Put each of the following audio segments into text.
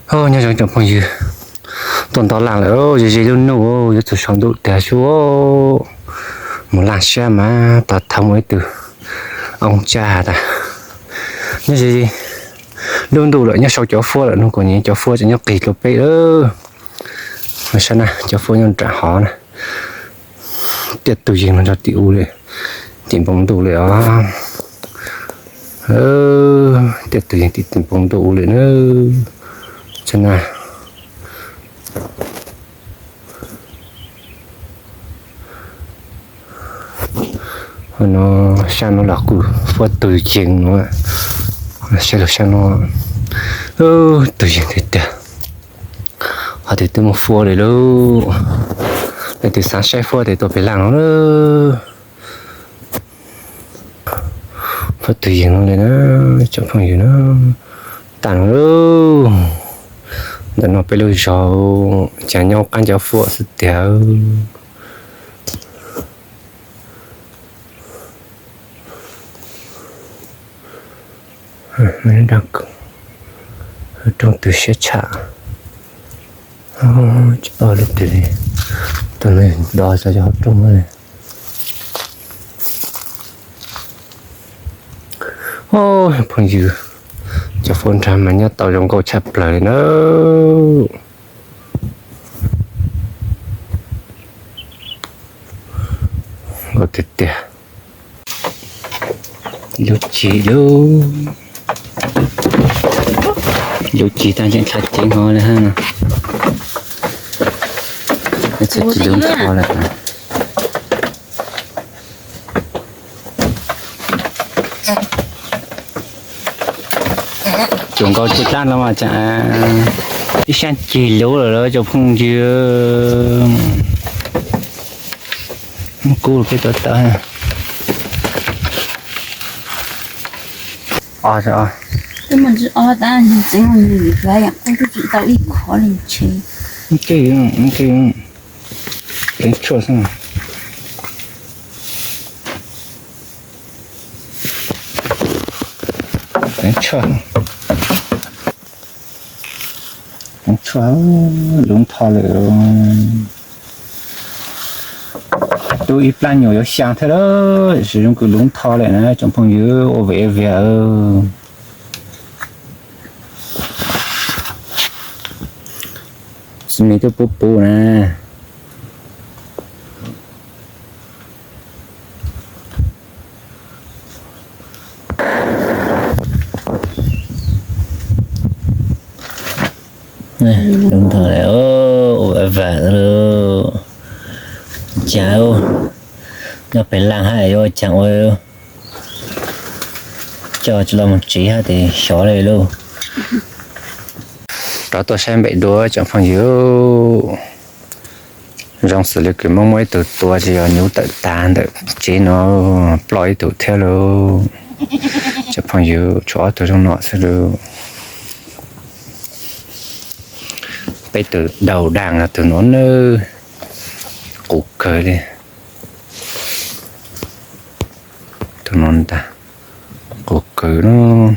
Nyob zoo tsoom phooj ywg, tuaj nto laj lawm, ze ze lub ntuj, yuav txog saum ntuj tiag xwb. Mus laj siab mas tau thauj mus ib tug oob tsab has tas nyob ze lub ntuj lawm, nyob saum cov fuab lawm no, kuv nyiam cov fuab tseem nyob qis dua peb lawm. Saib na, cov fuab nyob nram hov na. Tiaj tus yees no rau tim ub li, tim npoo ntuj li os. Tiaj tus yees tim tim npoo ntuj ub li na. Saib na, no sab no los kuj fuab tus yees no. Saib lub sab no, tus yees tiag tiag. Ho tus twb muaj fuab li lauj. Leej twg xav saib fuab tes tuaj pem laj no lauj. Fuab tus yees no li na, tsoom phooj ywg na. Tag no lauj, ntawm no peb lub zos cas nyob qab cov fuab xwb tiag. Rooj twg siab tshaj, tsis paub lub twg li. Tus no do tso cov hauv rooj li. Phooj ywg, cov fuab nrag mas nyob tau zoo nkauj tshaj plaws li na. Nkauj tiag tiag. Lub cig lub, lub cig tag tseem dlha ceev hov li ha. Txhaj ci lub ntho lawm. Tsuas nkaus tsis dab los mas tseem ib sab ceg luv lawm lauj tsoom phooj ywg. Kub peb tuav tawm. Os, tshuaj, tshuaj, luv ntho lawm. Tub ib plab nyuam yuav xyaa thiab lawm, zoo kws luv ntho lawm na tsoom phooj ywg, ua vim viag. Xws li twb puv puv na. Lub ntho ua vam lawm. Cas nyob pem laj hab yuav ua cas ua, coj tsis los mus tsiv hab tes xyov li lauj. Rov tuaj saib npem dua tsoom phooj ywg. Zoo xws li kws muaj muaj ib tug tua tsis yog nyuv tawm tag ntawm tsev no, ploj ib tug thiab lauj. Tsoom phooj ywg, tshuav ob tug zoo no xwb lauj. Peb tus daus daag los tus nuav nawb, qus kawg li. Tus nuav ntag, qus kawg no.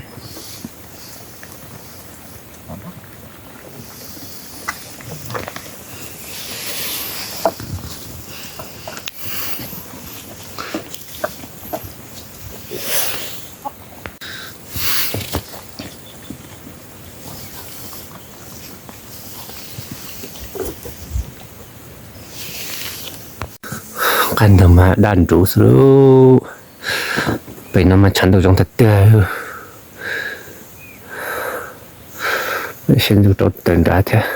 Qab ntawd mas daj nruv xwb lauj. Pem no mas tshav ntuj zoo tiag tiag. Sib ntsug rau tawm nrad thiab.